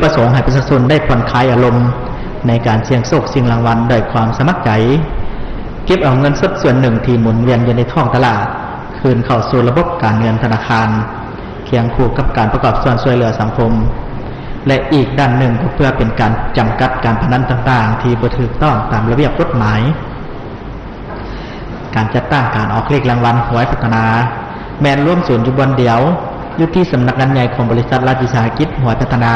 ປະສົງໃຫ້ປະຊາຊົນໄດ້ຜ່ອນຄາຍອາລົມໃນການສ່ຽງໂຊກຊິງລາງວັນດ້ວຍຄວາມສະໝັກໃຈ, ເກັບເອົາເງິນສົດສ່ວນໜຶ່ງທີ່ໝູນວຽນຢູ່ໃນທ້ອງຕະຫຼາດ ຄືນເຂົ້າສູ່ລະບົບການເງິນທະນາຄານ, ຄຽງຄູ່ກັບການປະກອບສ່ວນຊ່ວຍເຫຼືອສັງຄົມ ແລະ ອີກດ້ານໜຶ່ງກໍເພື່ອເປັນການຈຳກັດການພະນັນຕ່າງໆທີ່ບໍ່ຖືກຕ້ອງຕາມລະບຽບກົດໝາຍ. ການຈັດຕັ້ງການອອກເລກລາງວັນຫວຍພັດທະນາ ແມ່ນລວມສູນຢູ່ບ່ອນດຽວ ຢູ່ທີ່ສຳນັກງານໃຫຍ່ຂອງບໍລິສັດລັດວິສາຫະກິດຫວຍພັດທະນາ,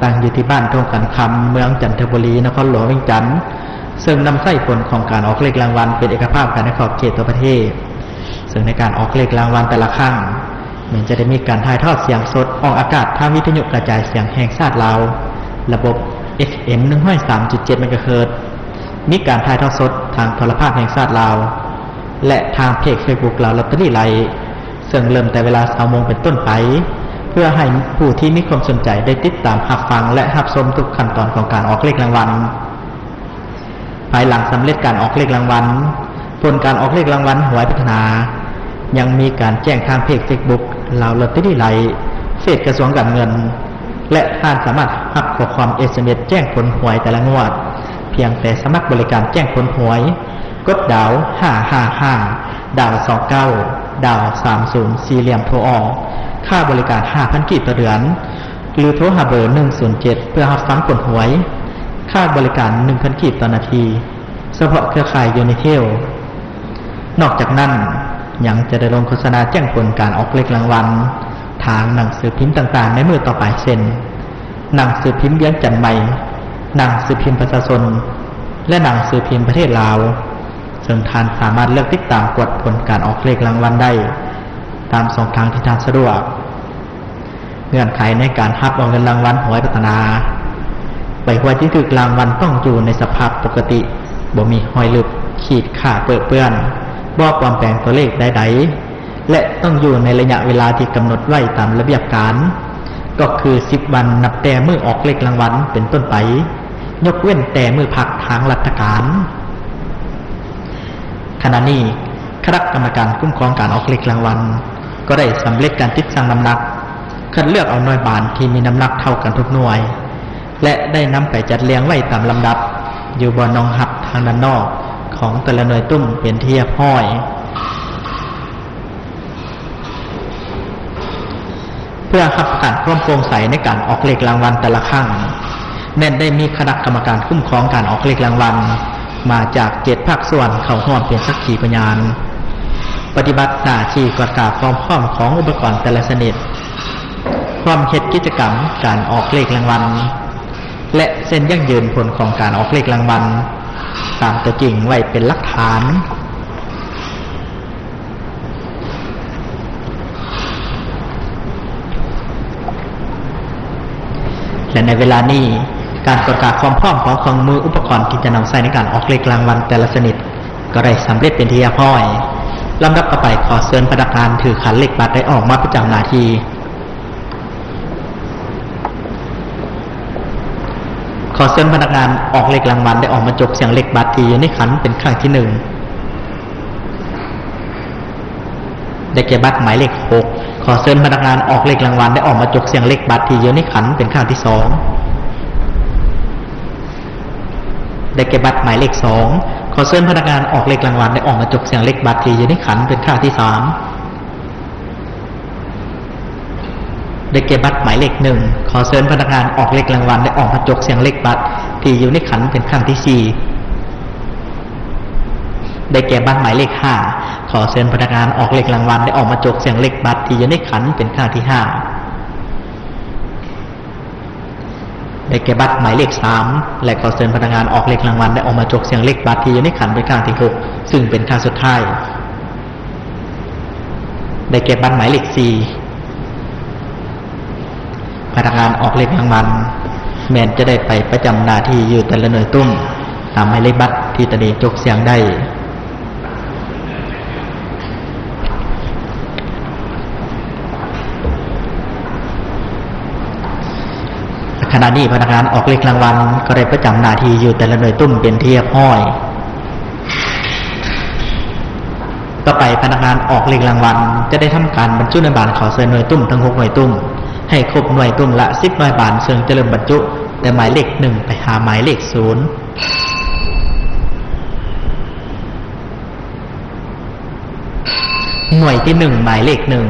ຕັ້ງຢູ່ທີ່ບ້ານທົ່ງຂັນຄຳ ເມືອງຈັນທະບູລີ ນະຄອນຫຼວງວຽງຈັນ, ເຊິ່ງນຳໃຊ້ຜົນຂອງການອອກເລກລາງວັນເປັນເອກະພາບກັນໃນຂອບເຂດທົ່ວປະເທດ. ເຊິ່ງໃນການອອກເລກລາງວັນແຕ່ລະຄັ້ງ ແມ່ນຈະໄດ້ມີການຖ່າຍທອດສຽງສົດອອກອາກາດທາງວິທະຍຸກະຈາຍສຽງແຫ່ງຊາດລາວ ລະບົບ ເອຟເອັມ ໜຶ່ງຮ້ອຍສາມຈຸດເຈັດ ເມກາເຮີດ, ມີການຖ່າຍທອດສົດທາງໂທລະພາບແຫ່ງຊາດລາວ ແລະ ທາງເພຈເຟສບຸກລາວລອດເຕີຣີໄລ, ເຊິ່ງເລີ່ມແຕ່ເວລາຊາວໂມງເປັນຕົ້ນໄປ ເພື່ອໃຫ້ຜູ້ທີ່ມີຄວາມສົນໃຈໄດ້ຕິດຕາມຮັບຟັງ ແລະ ຮັບຊົມທຸກຂັ້ນຕອນຂອງການອອກເລກລາງວັນ. ພາຍຫຼັງສຳເລັດການອອກເລກລາງວັນ, ຜົນການອອກເລກລາງວັນຫວຍພັດທະນາ ຍັງມີການແຈ້ງທາງເພຈເຟສບຸກລາວລອດເຕີຣີໄລ, ເພຈກະຊວງການເງິນ ແລະ ທ່ານສາມາດຮັບຂໍ້ຄວາມເອສເອັມເອສແຈ້ງຜົນຫວຍແຕ່ລະງວດ ພຽງແຕ່ສະໝັກບໍລິການແຈ້ງຜົນຫວຍ, ກົດດາວຫ້າຫ້າຫ້າ ດາວສອງເກົ້າ ດາວສາມສູນ ສີ່ຫຼ່ຽມໂທອອກ, ຄ່າບໍລິການຫ້າພັນກີບຕໍ່ເດືອນ ຫຼື ໂທຫາເບີໜຶ່ງສູນເຈັດ ເພື່ອຮັບຟັງຜົນຫວຍ, ຄ່າບໍລິການໜຶ່ງພັນກີບຕໍ່ນາທີ ສະເພາະເຄືອຂ່າຍຢູນິເທວ. ນອກຈາກນັ້ນ ຍັງຈະໄດ້ລົງໂຄສະນາແຈ້ງຜົນການອອກເລກລາງວັນ ທາງໜັງສືພິມຕ່າງໆໃນມື້ຕໍ່ໄປ ເຊັ່ນ ໜັງສືພິມວຽງຈັນໃໝ່, ໜັງສືພິມປະຊາຊົນ ແລະ ໜັງສືພິມປະເທດລາວ, ເຊິ່ງທ່ານສາມາດເລືອກຕິດຕາມກວດຜົນການອອກເລກລາງວັນໄດ້ຕາມຊ່ອງທາງທີ່ທ່ານສະດວກ. ເງື່ອນໄຂໃນການຮັບເອົາເງິນລາງວັນຫວຍພັດທະນາ, ໃບຫວຍທີ່ຖືກລາງວັນຕ້ອງຢູ່ໃນສະພາບປົກກະຕິ, ບໍ່ມີຮອຍລຶບ, ຂີດຂາດເປິເປື້ອນ, ບໍ່ປອມແປງຕົວເລກໃດໆ ແລະ ຕ້ອງຢູ່ໃນໄລຍະເວລາທີ່ກຳນົດໄວ້ຕາມລະບຽບການ, ກໍຄືສິບວັນນັບແຕ່ມື້ອອກເລກລາງວັນເປັນຕົ້ນໄປ, ຍົກເວັ້ນແຕ່ມື້ພັກທາງລັດຖະການ. ຂະນະນີ້ ຄະນະກຳມະການຄຸ້ມຄອງການອອກເລກລາງວັນ ກໍໄດ້ສຳເລັດການຕິດຊັ່ງນ້ຳໜັກ, ຄັດເລືອກເອົາໜ່ວຍບານທີ່ມີນ້ຳໜັກເທົ່າກັນທຸກໜ່ວຍ ແລະ ໄດ້ນຳໄປຈັດລຽງໄວ້ຕາມລຳດັບ ຢູ່ບ່ອນຮອງຮັບທາງດ້ານນອກຂອງແຕ່ລະໜ່ວຍຕຸ້ມເປັນທີ່ຮຽບຮ້ອຍ. ເພື່ອຮັບປະກັນຄວາມໂປ່ງໃສໃນການອອກເລກລາງວັນແຕ່ລະຄັ້ງ, ແມ່ນໄດ້ມີຄະນະກຳມະການຄຸ້ມຄອງການອອກເລກລາງວັນ ມາຈາກເຈັດພາກສ່ວນເຂົ້າຮ່ວມເປັນສັກຂີພະຍານ, ປະຕິບັດໜ້າທີ່ກວດກາຄວາມພ້ອມຂອງອຸປະກອນແຕ່ລະຊະນິດ, ຮ່ວມເຮັດກິດຈະກຳການອອກເລກລາງວັນ ແລະ ເຊັນຢັ້ງຢືນຜົນຂອງການອອກເລກລາງວັນຕາມຕົວຈິງໄວ້ເປັນຫຼັກຖານ. ແລະ ໃນເວລານີ້, ການກວດກາຄວາມພ້ອມຂອງເຄື່ອງມືອຸປະກອນທີ່ຈະນຳໃຊ້ໃນການອອກເລກລາງວັນແຕ່ລະຊະນິດ ກໍໄດ້ສຳເລັດເປັນທີ່ຮຽບຮ້ອຍ. ລຳດັບຕໍ່ໄປ, ຂໍເຊີນພະນັກງານຖືຂັນເລກບັດໄດ້ອອກມາປະຈຳໜ້າທີ່. ຂໍເຊີນພະນັກງານອອກເລກລາງວັນໄດ້ອອກມາຈົກສ່ຽງເລກບັດທີ່ຢູ່ໃນຂັນເປັນຄັ້ງທີໜຶ່ງ. ໄດ້ແກ່ບັດໝາຍເລກຫົກ. ຂໍເຊີນພະນັກງານອອກເລກລາງວັນໄດ້ອອກມາຈົກສ່ຽງເລກບັດທີ່ຢູ່ໃນຂັນເປັນຄັ້ງທີສອງ. ໄດ້ແກ່ບັດໝາຍເລກສອງ. ຂໍເຊີນພະນັກງານອອກເລກລາງວັນໄດ້ອອກມາຈົກສ່ຽງເລກບັດທີ່ຢູ່ໃນຂັນເປັນຄັ້ງທີສາມ. ໄດ້ແກ່ບັດໝາຍເລກໜຶ່ງ. ຂໍເຊີນພະນັກງານອອກເລກລາງວັນໄດ້ອອກມາຈົກສ່ຽງເລກບັດທີ່ຢູ່ໃນຂັນເປັນຄັ້ງທີສີ່. ໄດ້ແກ່ບັດໝາຍເລກຫ້າ. ຂໍເຊີນພະນັກງານອອກເລກລາງວັນໄດ້ອອກມາຈົກສ່ຽງເລກບັດທີ່ຢູ່ໃນຂັນເປັນຄັ້ງທີຫ້າ. ໄດ້ແກ່ບັດໝາຍເລກສາມ ແລະ ຂໍເຊີນພະນັກງານອອກເລກລາງວັນໄດ້ອອກມາຈົກສ່ຽງເລກບັດທີ່ຢູ່ໃນຂັນເປັນຄັ້ງທີຫົກ ຊຶ່ງເປັນຄັ້ງສຸດທ້າຍ. ໄດ້ແກ່ບັດໝາຍເລກສີ່. ພະນັກງານອອກເລກລາງວັນ ແມ່ນຈະໄດ້ໄປປະຈຳໜ້າທີ່ຢູ່ແຕ່ລະໜ່ວຍຕຸ້ມ ຕາມໝາຍເລກບັດທີ່ຕົນເອງຈົກສ່ຽງໄດ້. ຂະນະນີ້ພະນັກງານອອກເລກລາງວັນກໍໄດ້ປະຈຳໜ້າທີ່ຢູ່ແຕ່ລະໜ່ວຍຕຸ້ມເປັນທີ່ຮຽບຮ້ອຍ. ຕໍ່ໄປພະນັກງານອອກເລກລາງວັນຈະໄດ້ທຳການບັນຈຸໜ່ວຍບານເຂົ້າໃສ່ໜ່ວຍຕຸ້ມທັງຫົກໜ່ວຍຕຸ້ມ ໃຫ້ຄົບໜ່ວຍຕຸ້ມລະສິບໜ່ວຍບານ ເຊິ່ງຈະເລີ່ມບັນຈຸແຕ່ໝາຍເລກໜຶ່ງໄປຫາໝາຍເລກສູນ. ໜ່ວຍທີໜຶ່ງ ໝາຍເລກໜຶ່ງ.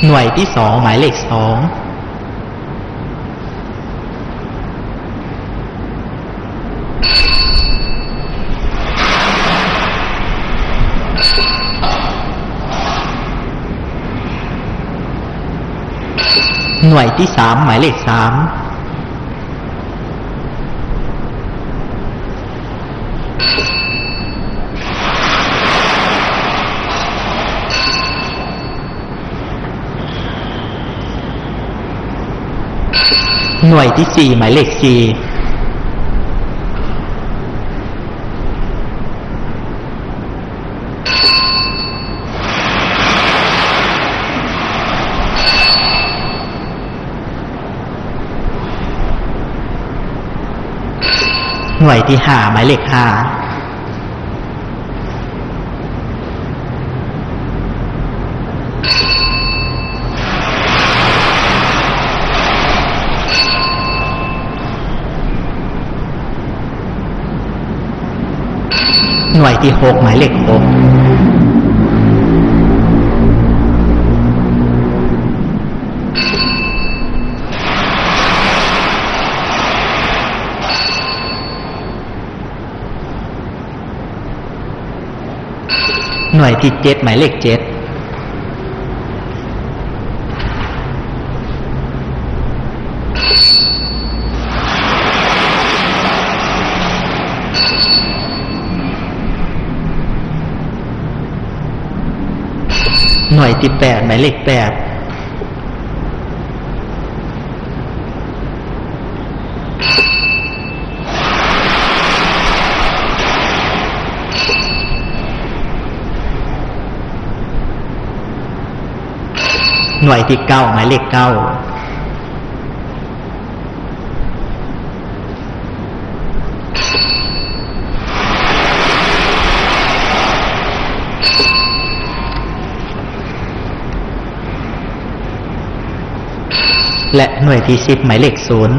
ໜ່ວຍທີສອງ ໝາຍເລກສອງ. ໜ່ວຍທີສາມ ໝາຍເລກສາມ. ໜ່ວຍທີສີ່ ໝາຍເລກສີ່. ໜ່ວຍທີຫ້າ ໝາຍເລກຫ້າ. ໜ່ວຍທີຫົກ ໝາຍເລກຫົກ. ໜ່ວຍທີເຈັດ ໝາຍເລກເຈັດ. ໜ່ວຍທີແປດ ໝາຍເລກແປດ. ໜ່ວຍທີເກົ້າ ໝາຍເລກເກົ້າ. ແລະ ໜ່ວຍທີສິບ ໝາຍເລກສູນ.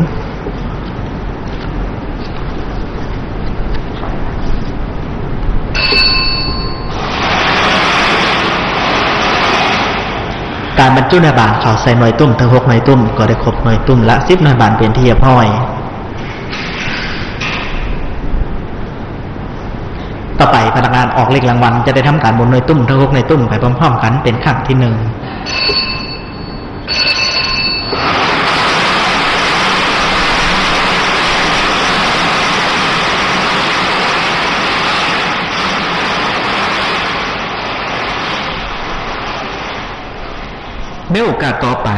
ການບັນຈຸໜ່ວຍບານເຂົ້າໃສ່ໜ່ວຍຕຸ້ມທັງຫົກໜ່ວຍຕຸ້ມ ກໍໄດ້ຄົບໜ່ວຍຕຸ້ມລະສິບໜ່ວຍບານເປັນທີ່ຮຽບຮ້ອຍ. ຕໍ່ໄປພະນັກງານອອກເລກລາງວັນຈະໄດ້ທຳການໝູນໜ່ວຍຕຸ້ມທັງຫົກໜ່ວຍຕຸ້ມໄປພ້ອມໆກັນເປັນຄັ້ງທີໜຶ່ງ. ໃນໂອກາດຕໍ່ໄປ,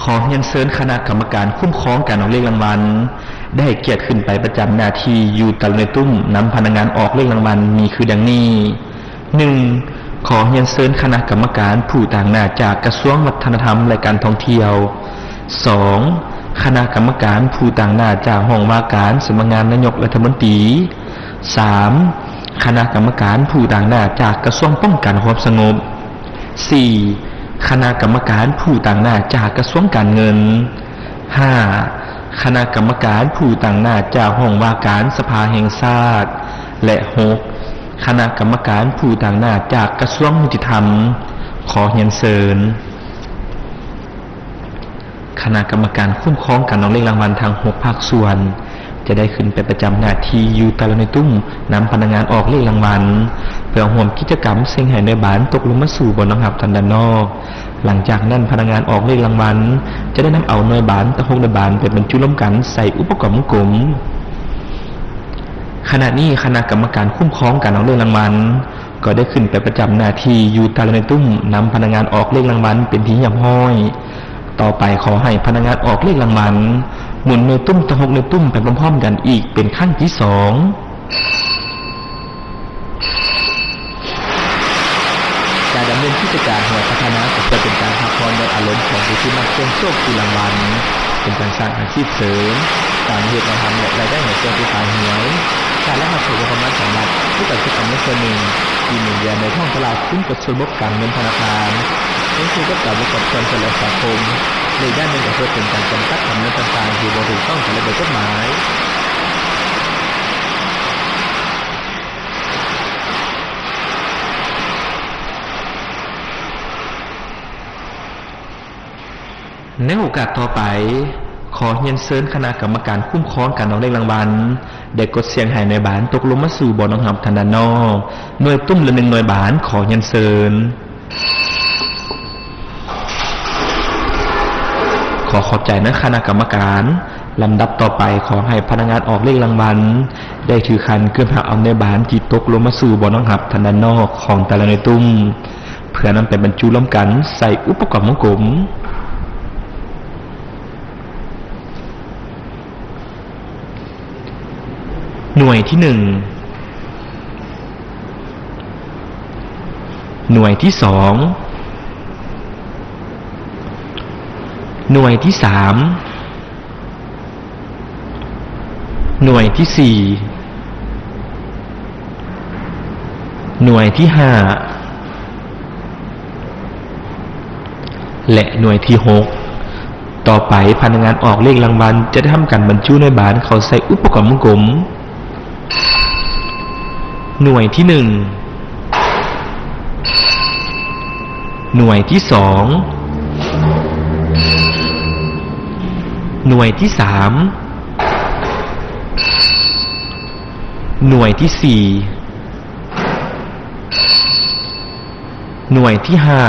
ຂໍຮຽນເຊີນຄະນະກຳມະການຄຸ້ມຄອງການອອກເລກລາງວັນ ໄດ້ໃຫ້ກຽດຂຶ້ນໄປປະຈຳໜ້າທີ່ຢູ່ຕາມໜ່ວຍຕຸ້ມນຳພະນັກງານອອກເລກລາງວັນ ມີຄືດັ່ງນີ້. ໜຶ່ງ, ຂໍຮຽນເຊີນຄະນະກຳມະການຜູ້ຕາງໜ້າຈາກກະຊວງວັດທະນະທຳ ແລະ ການທ່ອງທ່ຽວ. ສອງ, ຄະນະກຳມະການຜູ້ຕາງໜ້າຈາກຫ້ອງວ່າການສຳນັກງານນາຍົກລັດຖະມົນຕີ. ສາມ, ຄະນະກຳມະການຜູ້ຕາງໜ້າຈາກກະຊວງປ້ອງກັນຄວາມສະຫງົບ. ສີ່, ຄະນະກຳມະການຜູ້ຕາງໜ້າຈາກກະຊວງການເງິນ. ຫ້າ, ຄະນະກຳມະການຜູ້ຕາງໜ້າຈາກຫ້ອງວ່າການສະພາແຫ່ງຊາດ ແລະ ຫົກ, ຄະນະກຳມະການຜູ້ຕາງໜ້າຈາກກະຊວງຍຸຕິທຳ. ຂໍຮຽນເຊີນ. ຄະນະກຳມະການຄຸ້ມຄອງການອອກເລກລາງວັນທັງຫົກພາກສ່ວນ ຈະໄດ້ຂຶ້ນໄປປະຈຳໜ້າທີ່ຢູ່ແຕ່ລະໜ່ວຍຕຸ້ມນຳພະນັກງານອອກເລກລາງວັນ ເພື່ອຮ່ວມກິດຈະກຳເສັງໃຫ້ໜ່ວຍບານຕົກລົງມາສູ່ບ່ອນຮອງຮັບທາງດ້ານນອກ. ຫຼັງຈາກນັ້ນ, ພະນັກງານອອກເລກລາງວັນຈະໄດ້ນຳເອົາໜ່ວຍບານທັງຫົກໜ່ວຍບານໄປບັນຈຸລວມກັນໃສ່ອຸປະກອນວົງກົມ. ຂະນະນີ້, ຄະນະກຳມະການຄຸ້ມຄອງການອອກເລກລາງວັນ ກໍໄດ້ຂຶ້ນໄປປະຈຳໜ້າທີ່ຢູ່ແຕ່ລະໜ່ວຍຕຸ້ມນຳພະນັກງານອອກເລກລາງວັນເປັນທີ່ຮຽບຮ້ອຍ. ຕໍ່ໄປ, ຂໍໃຫ້ພະນັກງານອອກເລກລາງວັນໝູນໜ່ວຍຕຸ້ມທັງຫົກໜ່ວຍຕຸ້ມໄປພ້ອມໆກັນອີກເປັນຄັ້ງທີສອງ. ຈະດຳເນີນກິ ການຫວຍພັດທະນາ ກໍເພື່ອເປັນການພັກຜ່ອນຢ່ອນອາລົມຂອງຜູ້ທີ່ມັກສ່ຽງໂຊກຖືລາງວັນ, ເປັນການສ້າງອາຊີບເສີມ, ການເຮັດງານທຳ ແລະ ລາຍໄດ້ໃນຊ່ວງທີ່ຂາຍຫວຍ. ການລັກພາສີງົບປະມານຂອງລັດ ຄືການເກັບກຳໄລສ່ວນໜຶ່ງທີ່ໝູນວຽນໃນທ້ອງຕະຫຼາດ ຄືນກັບ ລະບົບການເງິນທະນາຄານ, ເຊິ່ງກ່ຽວກັບການປະກອບສ່ວນຊ່ວຍເຫຼືອສັງຄົມ ແລະ ອີກດ້ານໜຶ່ງກໍເພື່ອເປັນການຈຳກັດການເງິນຕ່າງໆທີ່ບໍ່ຖືກຕ້ອງຕາມລະບຽບກົດໝາຍ. ໃນໂອກາດຕໍ່ໄປ, ຂໍຮຽນເຊີນຄະນະກຳມະການຄຸ້ມຄອງການອອກເລກລາງວັນ ໄດ້ກົດສ່ຽງໃຫ້ໜ່ວຍບານຕົກລົງມາສູ່ບ່ອນອອກຮັບທາງດ້ານນອກ, ໜ່ວຍຕຸ້ມລະໜຶ່ງໜ່ວຍບານ, ຂໍຮຽນເຊີນ. ຂໍຂອບໃຈນຳຄະນະກຳມະການ. ລຳດັບຕໍ່ໄປ, ຂໍໃຫ້ພະນັກງານອອກເລກລາງວັນ ໄດ້ຖືຂັນຂຶ້ນຮັບເອົາໜ່ວຍບານທີ່ຕົກລົງມາສູ່ບ່ອນອອກຮັບທາງດ້ານນອກຂອງແຕ່ລະໜ່ວຍຕຸ້ມ ເພື່ອນຳໄປບັນຈຸລວມກັນໃສ່ອຸປະກອນວົງກົມ. ໜ່ວຍທີໜຶ່ງ, ໜ່ວຍທີສອງ, ໜ່ວຍທີສາມ, ໜ່ວຍທີສີ່, ໜ່ວຍທີຫ້າ ແລະ ໜ່ວຍທີຫົກ. ຕໍ່ໄປ, ພະນັກງານອອກເລກລາງວັນຈະໄດ້ທຳການບັນຈຸໜ່ວຍບານເຂົ້າໃສ່ອຸປະກອນວົງກົມ. ໜ່ວຍທີໜຶ່ງ, ໜ່ວຍທີສອງ, ໜ່ວຍທີສາມ, ໜ່ວຍທີສີ່, ໜ່ວຍທີຫ້າ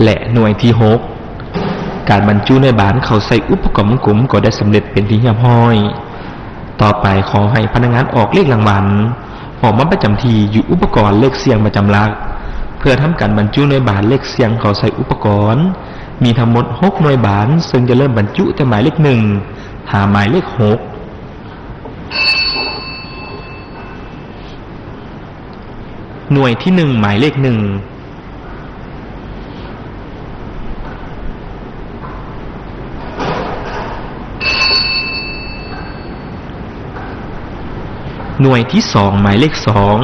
ແລະ ໜ່ວຍທີຫົກ. ການບັນຈຸໜ່ວຍບານເຂົ້າໃສ່ອຸປະກອນວົງກົມກໍໄດ້ສຳເລັດເປັນທີ່ຮຽບຮ້ອຍ. ຕໍ່ໄປ, ຂໍໃຫ້ພະນັກງານອອກເລກລາງວັນ ອອກມາປະຈຳທີ່ຢູ່ອຸປະກອນເລກສ່ຽງປະຈຳຫຼັກ ເພື່ອທຳການບັນຈຸໜ່ວຍບານເລກສ່ຽງເຂົ້າໃສ່ອຸປະກອນ. ມີທັງໝົດຫົກໜ່ວຍບານ, ເຊິ່ງຈະເລີ່ມບັນຈຸແຕ່ໝາຍເລກໜຶ່ງ ຫາໝາຍເລກຫົກ. ໜ່ວຍທີໜຶ່ງ ໝາຍເລກໜຶ່ງ, ໜ່ວຍທີສອງ ໝາຍເລກສອງ,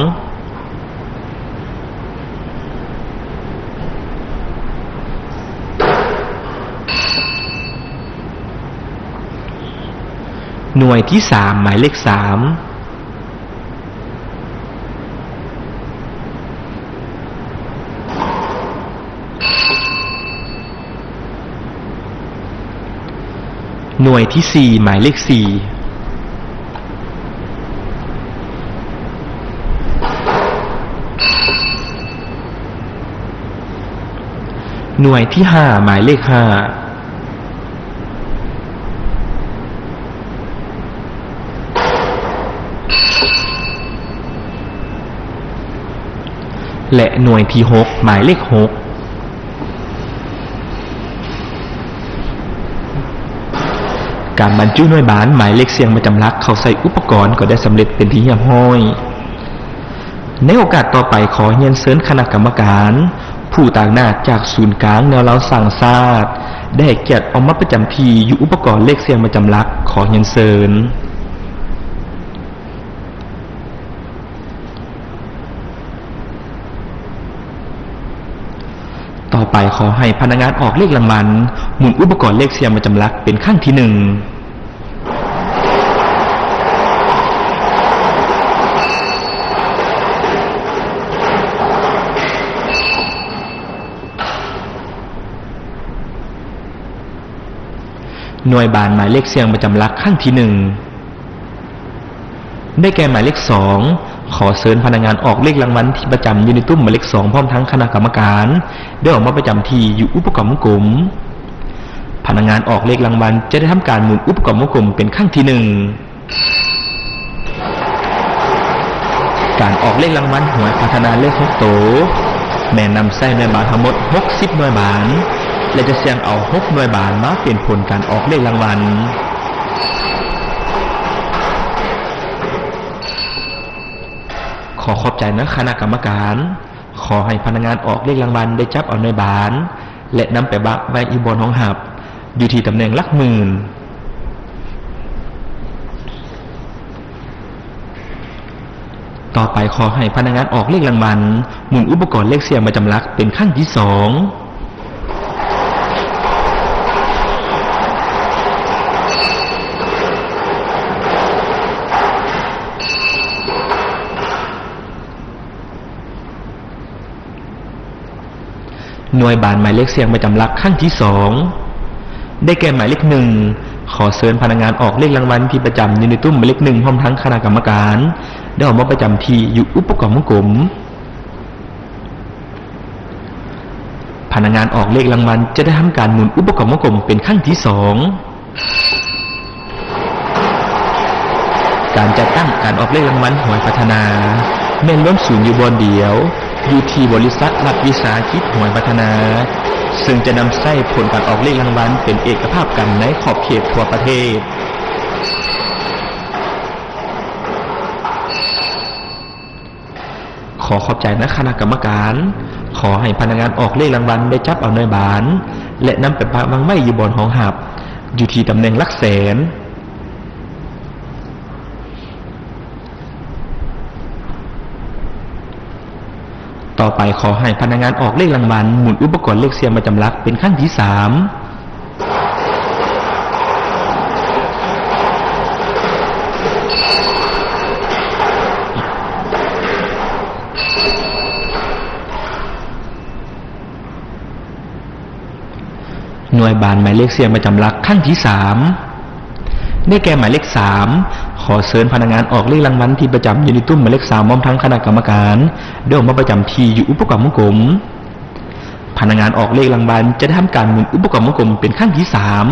ໜ່ວຍທີສາມ ໝາຍເລກສາມ, ໜ່ວຍທີສີ່ ໝາຍເລກສີ່, ໜ່ວຍທີຫ້າ ໝາຍເລກຫ້າ, ແລະ ໜ່ວຍທີຫົກ ໝາຍເລກຫົກ. ການບັນຈຸໜ່ວຍບານໝາຍເລກສ່ຽງປະຈຳຫຼັກເຂົ້າໃສ່ອຸປະກອນກໍໄດ້ສຳເລັດເປັນທີ່ຮຽບຮ້ອຍ. ໃນໂອກາດຕໍ່ໄປ, ຂໍຮຽນເຊີນຄະນະກຳມະການ ຜູ້ຕາງໜ້າຈາກສູນກາງແນວລາວສ້າງຊາດ ໄດ້ໃຫ້ກຽດອອກມາປະຈຳທີ່ຢູ່ອຸປະກອນເລກສ່ຽງປະຈຳຫຼັກ. ຂໍຮຽນເຊີນ. ຕໍ່ໄປ, ຂໍໃຫ້ພະນັກງານອອກເລກລາງວັນ ໝູນອຸປະກອນເລກສ່ຽງປະຈຳຫຼັກເປັນຄັ້ງທີໜຶ່ງ. ໜ່ວຍບານໝາຍເລກສ່ຽງປະຈຳຫຼັກຄັ້ງທີໜຶ່ງ ໄດ້ແກ່ໝາຍເລກສອງ. ຂໍເຊີນພະນັກງານອອກເລກລາງວັນທີ່ປະຈຳຢູ່ໃນຕຸ້ມໝາຍເລກສອງ ພ້ອມທັງຄະນະກຳມະການ ໄດ້ອອກມາປະຈຳທີ່ຢູ່ອຸປະກອນວົງກົມ. ພະນັກງານອອກເລກລາງວັນຈະໄດ້ທຳການໝູນອຸປະກອນວົງກົມເປັນຄັ້ງທີໜຶ່ງ. ການອອກເລກລາງວັນຫວຍພັດທະນາເລກຫົກໂຕ ແມ່ນນຳໃຊ້ໜ່ວຍບານທັງໝົດຫົກສິບໜ່ວຍບານ ແລະ ຈະສ່ຽງເອົາຫົກໜ່ວຍບານມາເປັນຜົນການອອກເລກລາງວັນ. ຂ ຂໍຂອບໃຈນະຄະນະກຳມະການ. ຂໍໃຫ້ພະນັກງານອອກເລກລາງວັນໄດ້ຈັບເອົາໜ່ວຍບານ ແລະ ນຳໄປວາງໄວ້ຢູ່ບ່ອນຮອງຮັບ ຢູ່ທີ່ຕຳແໜ່ງຫຼັກໝື່ນ. ຕໍ່ໄປ ຂໍໃຫ້ພະນັກງານອອກເລກລາງວັນ ໝູນອຸປະກອນເລກສ່ຽງປະຈຳຫຼັກເປັນຄັ້ງທີສອງ. ໜ່ວຍບານໝາຍເລກສ່ຽງປະຈຳຫຼັກຄັ້ງທີສອງ ໄດ້ແກ່ໝາຍເລກໜຶ່ງ. ຂໍເຊີນພະນັກງານອອກເລກລາງວັນທີ່ປະຈຳຢູ່ໃນຕຸ້ມໝາຍເລກໜຶ່ງ ພ້ອມທັງຄະນະກຳມະການ ໄດ້ອອກມາປະຈຳທີ່ຢູ່ອຸປະກອນວົງກົມ. ພະນັກງານອອກເລກລາງວັນຈະໄດ້ທຳການໝູນອຸປະກອນວົງກົມເປັນຄັ້ງທີສອງ. ການຈັດຕັ້ງການອອກເລກລາງວັນຫວຍພັດທະນາ ແມ່ນລວມສູນຢູ່ບ່ອນດຽວ ຢູ່ທີ່ບໍລິສັດລັດວິສາຫະກິດຫວຍພັດທະນາ ເຊິ່ງຈະນຳໃຊ້ຜົນການອອກເລກລາງວັນເປັນເອກະພາບກັນໃນຂອບເຂດທົ່ວປະເທດ. ຂໍຂອບໃຈນະຄະນະກຳມະການ. ຂໍໃຫ້ພະນັກງານອອກເລກລາງວັນໄດ້ຈັບເອົາໜ່ວຍບານ ແລະ ນຳໄປປະວາງໄວ້ຢູ່ບ່ອນຮອງຮັບ ຢູ່ທີ່ຕຳແໜ່ງຫຼັກແສນ. ຕໍ່ໄປ ຂໍໃຫ້ພະນັກງານອອກເລກລາງວັນໝູນອຸປະກອນເລກສ່ຽງປະຈຳຫຼັກເປັນຄັ້ງທີສາມ. ໜ່ວຍບານໝາຍເລກສ່ຽງປະຈຳຫຼັກຄັ້ງທີສາມ ໄດ້ແກ່ໝາຍເລກສາມ. ຂໍເຊີນພະນັກງານອອກເລກລາງວັນທີ່ປະຈຳຢູ່ໃນຕຸ້ມໝາຍເລກສາມ ພ້ອມທັງຄະນະກຳມະການ ໄດ້ອອກມາປະຈຳທີ່ຢູ່ອຸປະກອນວົງກົມ. ພະນັກງານອອກເລກລາງວັນຈະໄດ້ທຳການໝູນອຸປະກອນວົງກົມເປັນຄັ້ງທີສາມ.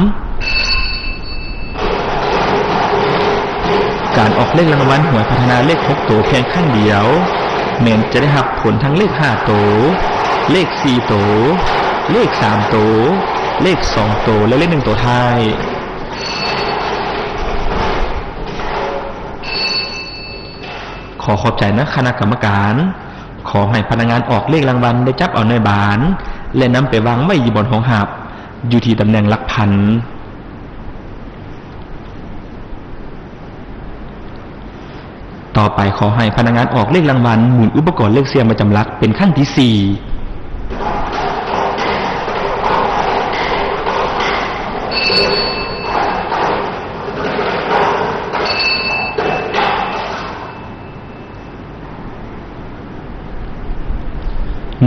ການອອກເລກລາງວັນຫວຍພັດທະນາເລກຫົກໂຕພຽງຄັ້ງດຽວ ແມ່ນຈະໄດ້ຮັບຜົນທັງເລກຫ້າໂຕ, ເລກສີ່ໂຕ, ເລກສາມໂຕ, ເລກສອງໂຕ ແລະ ເລກໜຶ່ງໂຕທ້າຍ. ຂໍຂອບໃຈນະຄະນະກຳມະການ. ຂໍໃຫ້ພະນັກງານອອກເລກລາງວັນໄດ້ຈັບເອົາໜ່ວຍບານ ແລະ ນຳໄປວາງໄວ້ຢູ່ບ່ອນຮອງຮັບ ຢູ່ທີ່ຕຳແໜ່ງຫຼັກພັນ. ຕໍ່ໄປ ຂໍໃຫ້ພະນັກງານອອກເລກລາງວັນໝູນອຸປະກອນເລກສ່ຽງປະຈຳຫຼັກເປັນຄັ້ງທີສີ່.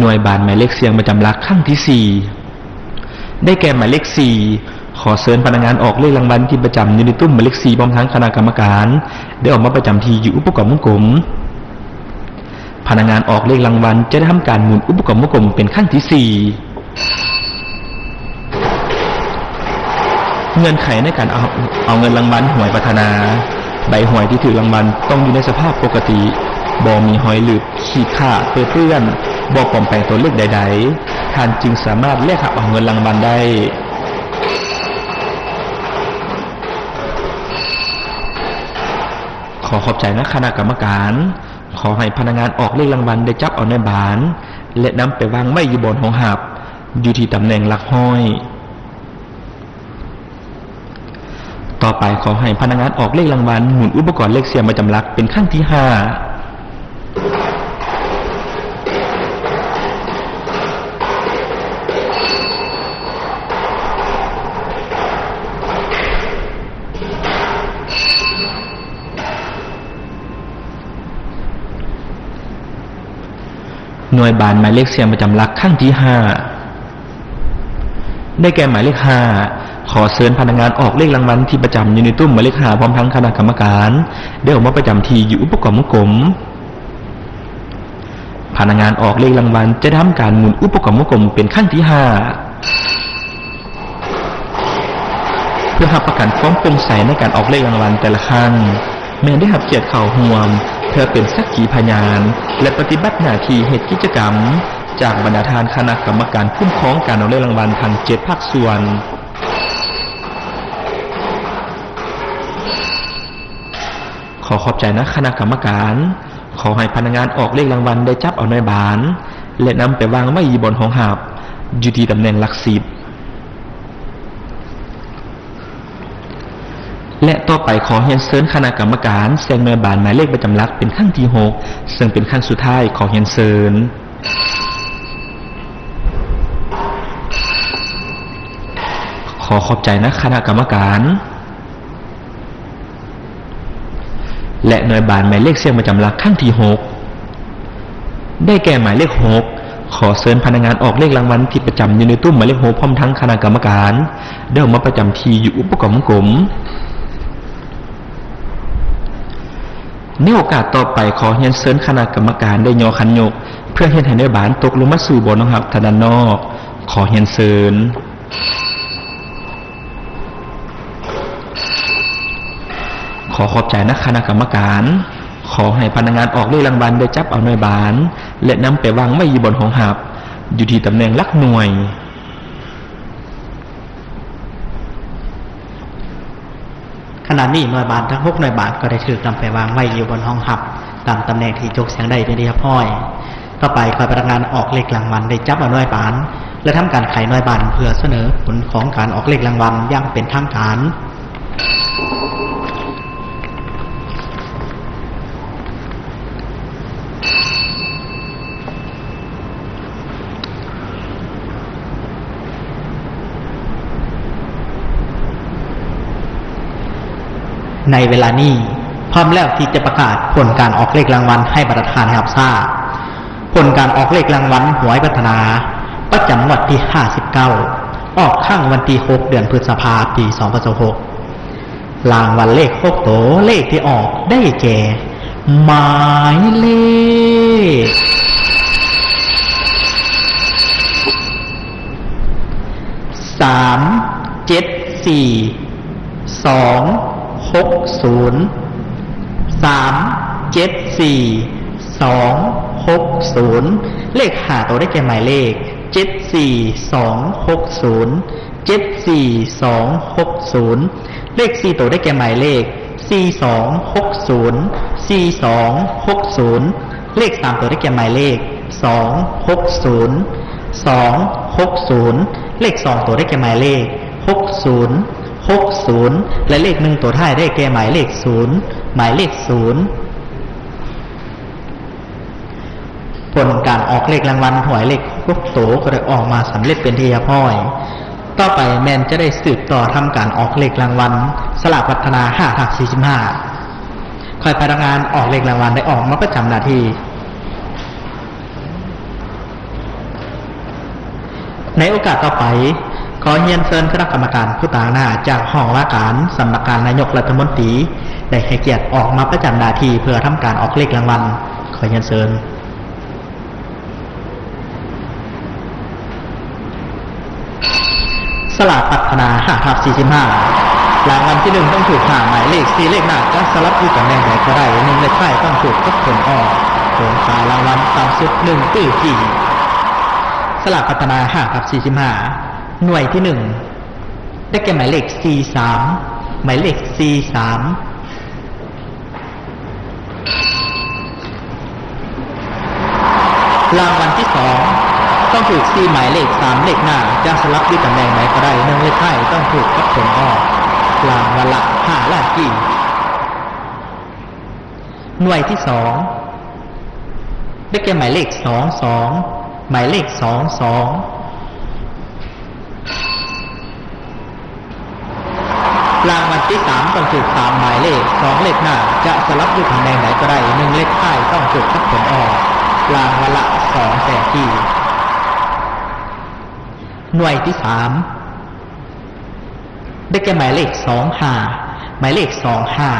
ໜ່ວຍບານໝາຍເລກສ່ຽງປະຈຳຫຼັກຄັ້ງທີສີ່ ໄດ້ແກ່ໝາຍເລກສີ່. ຂໍເຊີນພະນັກງານອອກເລກລາງວັນທີ່ປະຈຳຢູ່ໃນຕຸ້ມໝາຍເລກສີ່ ພ້ອມທັງຄະນະກຳມະການ ໄດ້ອອກມາປະຈຳທີ່ຢູ່ອຸປະກອນວົງກົມ. ພະນັກງານອອກເລກລາງວັນຈະໄດ້ທຳການໝູນອຸປະກອນວົງກົມເປັນຄັ້ງທີສີ່. ເງື່ອນໄຂໃນການເອົາ ເອົາເງິນລາງວັນຫວຍພັດທະນາ ໃບຫວຍທີ່ຖືກລາງວັນຕ້ອງຢູ່ໃນສະພາບປົກກະຕິ, ບໍ່ມີຮອຍລຶບ, ຂີດຂາດ, ເປິເປື້ອນ, ບໍ່ປອມແປງຕົວເລກໃດໆ, ທ່ານຈຶ່ງສາມາດແລກຮັບເອົາເງິນລາງວັນໄດ້. ຂໍຂອບໃຈນະຄະນະກຳມະການ. ຂໍໃຫ້ພະນັກງານອອກເລກລາງວັນໄດ້ຈັບເອົາໜ່ວຍບານ ແລະ ນຳໄປວາງໄວ້ຢູ່ບ່ອນຮອງຮັບ ຢູ່ທີ່ຕຳແໜ່ງຫຼັກຮ້ອຍ. ຕໍ່ໄປ ຂໍໃຫ້ພະນັກງານອອກເລກລາງວັນໝູນອຸປະກອນເລກສ່ຽງປະຈຳຫຼັກເປັນຄັ້ງທີຫ້າ. ໜ່ວຍບານໝາຍເລກສ່ຽງປະຈຳຫຼັກຄັ້ງທີຫ້າ ໄດ້ແກ່ໝາຍເລກຫ້າ. ຂໍເຊີນພະນັກງານອອກເລກລາງວັນທີ່ປະຈຳຢູ່ໃນຕຸ້ມໝາຍເລກຫ້າ ພ້ອມທັງຄະນະກຳມະການ ໄດ້ອອກມາປະຈຳທີ່ຢູ່ອຸປະກອນວົງກົມ. ພະນັກງານອອກເລກລາງວັນຈະໄດ້ທຳການໝູນອຸປະກອນວົງກົມເປັນຄັ້ງທີຫ້າ. ເພື່ອຮັບປະກັນຄວາມໂປ່ງໃສໃນການອອກເລກລາງວັນແຕ່ລະຄັ້ງ, ແມ່ນໄດ້ຮັບກຽດເຂົ້າຮ່ວມເພື່ອເປັນສັກຂີພະຍານ ແລະ ປະຕິບັດໜ້າທີ່ເຮັດກິດຈະກຳ ຈາກບັນດາທ່ານຄະນະກຳມະການຄຸ້ມຄອງການອອກເລກລາງວັນທັງເຈັດພາກສ່ວນ. ຂໍຂອບໃຈນະຄະນະກຳມະການ. ຂໍໃຫ້ພະນັກງານອອກເລກລາງວັນໄດ້ຈັບເອົາໜ່ວຍບານ ແລະ ນຳໄປວາງໄວ້ຢູ່ບ່ອນຮອງຮັບ ຢູ່ທີ່ຕຳແໜ່ງຫຼັກສິບ. ແລະ ຕໍ່ໄປຂໍຮຽນເຊີນຄະນະກຳມະການສ່ຽງໜ່ວຍບານໝາຍເລກປະຈຳຫຼັກເປັນຄັ້ງທີຫົກ ເຊິ່ງເປັນຄັ້ງສຸດທ້າຍ. ຂໍຮຽນເຊີນ. ຂໍຂອບໃຈນະຄະນະກຳມະການ. ແລະ ໜ່ວຍບານໝາຍເລກສ່ຽງປະຈຳຫຼັກຄັ້ງທີຫົກ ໄດ້ແກ່ໝາຍເລກຫົກ. ຂໍເຊີນພະນັກງານອອກເລກລາງວັນທີ່ປະຈຳຢູ່ໃນຕຸ້ມໝາຍເລກຫົກ ພ້ອມທັງຄະນະກຳມະການ ໄດ້ອອກມາປະຈຳທີ່ຢູ່ອຸປະກອນວົງກົມ. ໃນໂອກາດຕໍ່ໄປ, ຂໍຮຽນເຊີນຄະນະກຳມະການໄດ້ຍໍຄັນຍົກ ເພື່ອເຮັດໃຫ້ໜ່ວຍບານຕົກລົງມາສູ່ບ່ອນຮອງຮັບທາງດ້ານນອກ. ຂໍຮຽນເຊີນ. ຂໍຂອບໃຈນະຄະນະກຳມະການ. ຂໍໃຫ້ພະນັກງານອອກເລກລາງວັນໄດ້ຈັບເອົາໜ່ວຍບານ ແລະ ນຳໄປວາງໄວ້ຢູ່ບ່ອນຮອງຮັບ ຢູ່ທີ່ຕຳແໜ່ງຫຼັກໜ່ວຍ. ຂະນະນີ້ໜ່ວຍບານທັງຫົກໜ່ວຍບານກໍໄດ້ຖືກນຳໄປວາງໄວ້ຢູ່ບ່ອນຮອງຮັບ ຕາມຕຳແໜ່ງທີ່ຈົກສ່ຽງໄດ້ເປັນທີ່ຮຽບຮ້ອຍ. ຕໍ່ໄປ ຂໍໃຫ້ພະນັກງານອອກເລກລາງວັນໄດ້ຈັບເອົາໜ່ວຍບານ ແລະ ທຳການໄຂໜ່ວຍບານເພື່ອສະເໜີຜົນຂອງການອອກເລກລາງວັນຢ່າງເປັນທາງການ. ໃນເວລານີ້ ພ້ອມແລ້ວທີ່ຈະປະກາດຜົນການອອກເລກລາງວັນໃຫ້ບັນດາທ່ານໄດ້ຮັບຊາບ. ຜົນການອອກເລກລາງວັນຫວຍພັດທະນາ ປະຈຳງວດທີຫ້າສິບເກົ້າ ອອກຄັ້ງວັນທີຫົກ ເດືອນພຶດສະພາ ປີສອງພັນຊາວຫົກ. ລາງວັນເລກຫົກໂຕ ເລກທີ່ອອກໄດ້ແກ່ ໝາຍເລກ ສາມເຈັດສີ່ສອງຫົກສູນ ສາມເຈັດສີ່ສອງຫົກສູນ. ເລກຫ້າໂຕໄດ້ແກ່ໝາຍເລກ ເຈັດສີ່ສອງຫົກສູນ ເຈັດສີ່ສອງຫົກສູນ. ເລກສີ່ໂຕໄດ້ແກ່ໝາຍເລກ ສີ່ສອງຫົກສູນ ສີ່ສອງຫົກສູນ. ເລກສາມໂຕໄດ້ແກ່ໝາຍເລກ ສອງຫົກສູນ ສອງຫົກສູນ. ເລກສອງໂຕໄດ້ແກ່ໝາຍເລກ ຫົກສູນ ຫົກສູນ ແລະ ເລກໜຶ່ງໂຕທ້າຍໄດ້ແກ່ໝາຍເລກ ສູນ ໝາຍເລກ ສູນ. ຜົນການອອກເລກລາງວັນຫວຍເລກຫົກໂຕກໍໄດ້ອອກມາສຳເລັດເປັນທີ່ຮຽບຮ້ອຍ. ຕໍ່ໄປແມ່ນຈະໄດ້ສືບຕໍ່ທຳການອອກເລກລາງວັນສະຫຼາກພັດທະນາ ຫ້າທັບສີ່ສິບຫ້າ. ຂໍໃຫ້ພະນັກງານອອກເລກລາງວັນໄດ້ອອກມາປະຈຳໜ້າທີ່. ໃນໂອກາດຕໍ່ໄປ, ຂໍຮຽນເຊີນຄະນະກຳມະການຜູ້ຕາງໜ້າຈາກຫ້ອງວ່າການສຳນັກງານນາຍົກລັດຖະມົນຕີ ໄດ້ໃຫ້ກຽດອອກມາປະຈຳໜ້າທີ່ເພື່ອທຳການອອກເລກລາງວັນ. ຂໍຮຽນເຊີນ. ສະຫຼາກພັດທະນາ ຫ້າທັບສີ່ສິບຫ້າ. ລາງວັນທີໜຶ່ງຕ້ອງຖືກຫ້າໝາຍເລກ, ສີ່ເລກໜ້າຈະສະຫຼັບຢູ່ຕຳແໜ່ງໃດກໍໄດ້, ໜຶ່ງເລກທ້າຍຕ້ອງຖືກກັບຜົນອອກ. ໂຄງຄ່າລາງວັນຕ່ຳສຸດ ໜຶ່ງຕື້ກີບ. ສະຫຼາກພັດທະນາ ຫ້າທັບສີ່ສິບຫ້າ. ໜ່ວຍທີໜຶ່ງ ໄດ້ແກ່ໝາຍເລກ ສີ່ສາມ, ໝາຍເລກ ສີ່ສາມ. ລາງວັນທີສອງ ຕ້ອງຖືກສີ່ໝາຍເລກ, ສາມເລກໜ້າຈະສະຫຼັບຢູ່ຕຳແໜ່ງໃດກໍໄດ້, ໜຶ່ງເລກທ້າຍຕ້ອງຖືກກັບຜົນອອກ. ລາງວັນລະ ຫ້າລ້ານກີບ. ໜ່ວຍທີສອງ ໄດ້ແກ່ໝາຍເລກ ສອງສອງ, ໝາຍເລກ ສອງສອງ. ລາງວັນທີສາມ ຕ້ອງຖືກສາມໝາຍເລກ, ສອງເລກໜ້າຈະສະຫຼັບຢູ່ຕຳແໜ່ງໃດກໍໄດ້, ໜຶ່ງເລກທ້າຍຕ້ອງຖືກກັບຜົນອອກ. ລາງວັນລະ ສອງແສນກີບ. ໜ່ວຍທີສາມ ໄດ້ແກ່ໝາຍເລກ ສອງຫ້າ, ໝາຍເລກ ສອງຫ້າ.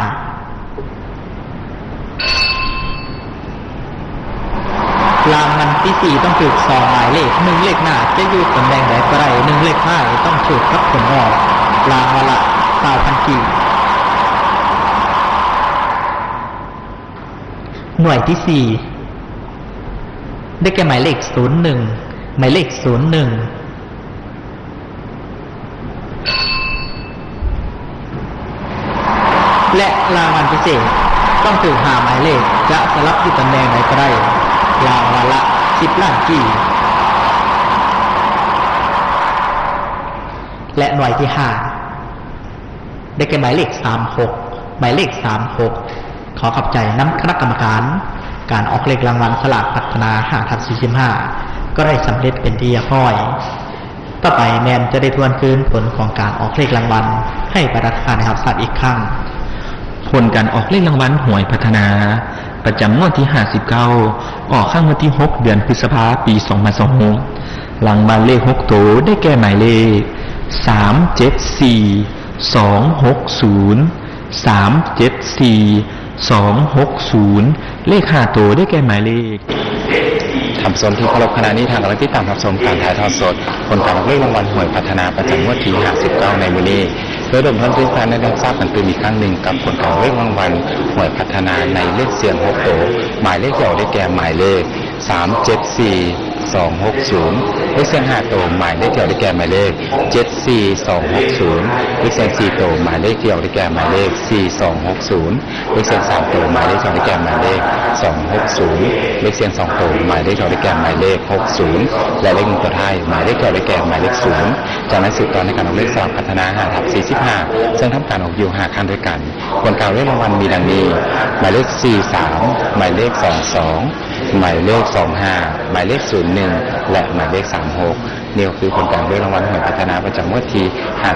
ລາງວັນທີສີ່ ຕ້ອງຖືກສອງໝາຍເລກ, ໜຶ່ງເລກໜ້າຈະຢູ່ຕຳແໜ່ງໃດກໍໄດ້, ໜຶ່ງເລກທ້າຍຕ້ອງຖືກກັບຜົນອອກ. ລາງວັນລະ ຊາວພັນກີບ. ໜ່ວຍທີສີ່ ໄດ້ແກ່ໝາຍເລກ ສູນໜຶ່ງ, ໝາຍເລກ ສູນໜຶ່ງ. ແລະ ລາງວັນພິເສດ ຕ້ອງຖືກຫ້າໝາຍເລກ ຈະສະຫຼັບຢູ່ຕຳແໜ່ງໃດກໍໄດ້ ລາງວັນລະສິບລ້ານກີບ ແລະ ໜ່ວຍທີຫ້າ ໄດ້ແກ່ໝາຍເລກສາມຫົກ ໝາຍເລກສາມຫົກ ຂໍຂອບໃຈນຳຄະນະກຳມະການການອອກເລກລາງວັນສະຫຼາກພັດທະນາຫ້າທັບສີ່ສິບຫ້າ ກໍໄດ້ສຳເລັດເປັນທີ່ຮຽບຮ້ອຍ. ຕໍ່ໄປແມ່ນຈະໄດ້ທວນຄືນຜົນຂອງການອອກເລກລາງວັນໃຫ້ບັນດາທ່ານໄດ້ຮັບຊາບອີກຄັ້ງ. ຜົນການອອກເລກລາງວັນຫວຍພັດທະນາ ປະຈຳງວດທີຫ້າສິບເກົ້າ ອອກຄັ້ງວັນທີຫົກ ເດືອນພຶດສະພາ ປີສອງພັນຊາວຫົກ ລາງວັນເລກຫົກໂຕ ໄດ້ແກ່ໝາຍເລກ ສາມເຈັດສີ່ ສອງຫົກສູນ ສາມເຈັດສີ່ ສອງຫົກສູນ ເລກຫ້າໂຕ ໄດ້ແກ່ໝາຍເລກ ທ່ານຜູ້ຊົມທີ່ເຄົາລົບ, ຂະນະນີ້ທ່ານກຳລັງຕິດຕາມຮັບຊົມການຖ່າຍທອດສົດຜົນການອອກເລກລາງວັນຫວຍພັດທະນາປະຈຳງວດທີຫ້າສິບເກົ້າໃນມື້ນີ້. ໂດຍລົມເພິ່ນຊິທ່ານໄດ້ຮັບຊາບກັນຕື່ມອີກຄັ້ງໜຶ່ງກັບຜົນການອອກເລກລາງວັນຫວຍພັດທະນາໃນເລກສ່ຽງຫົກໂຕ, ໝາຍເລກທີ່ອອກໄດ້ແກ່ໝາຍເລກ ສາມເຈັດສີ່ ສອງຫົກສູນ ເລກສ່ຽງຫ້າໂຕ ໝາຍເລກທີ່ອອກໄດ້ແກ່ໝາຍເລກ ເຈັດສີ່ ສອງຫົກສູນ ເລກສ່ຽງສີ່ໂຕ ໝາຍເລກທີ່ອອກໄດ້ແກ່ໝາຍເລກ ສີ່ສອງຫົກສູນ ເລກສ່ຽງສາມໂຕ ໝາຍເລກທີ່ອອກໄດ້ແກ່ໝາຍເລກ ສອງຫົກສູນ ເລກສ່ຽງສອງໂຕ ໝາຍເລກທີ່ອອກໄດ້ແກ່ໝາຍເລກ ຫົກສູນ ແລະ ເລກໜຶ່ງໂຕທ້າຍ ໝາຍເລກທີ່ອອກໄດ້ແກ່ໝາຍເລກ ສູນ. ຈາກນັ້ນສືບຕໍ່ໃນການອອກເລກສະຫຼາກພັດທະນາ ຫ້າທັບສີ່ສິບຫ້າ ເຊິ່ງທຳການອອກຢູ່ຫ້າຄັ້ງດ້ວຍກັນ. ຜົນການອອກເລກລາງວັນມີດັ່ງນີ້: ໝາຍເລກ ສີ່ສາມ ໝາຍເລກ ສອງສອງ ໝາຍເລກ ສອງຫ້າ ໝາຍເລກ ສູນໜຶ່ງ ແລະ ໝາຍເລກ ສາມຫົກ. ນີ້ກໍຄືຜົນການອອກເລກລາງວັນຫວຍພັດທະນາປະຈຳງວດທີຫ້າ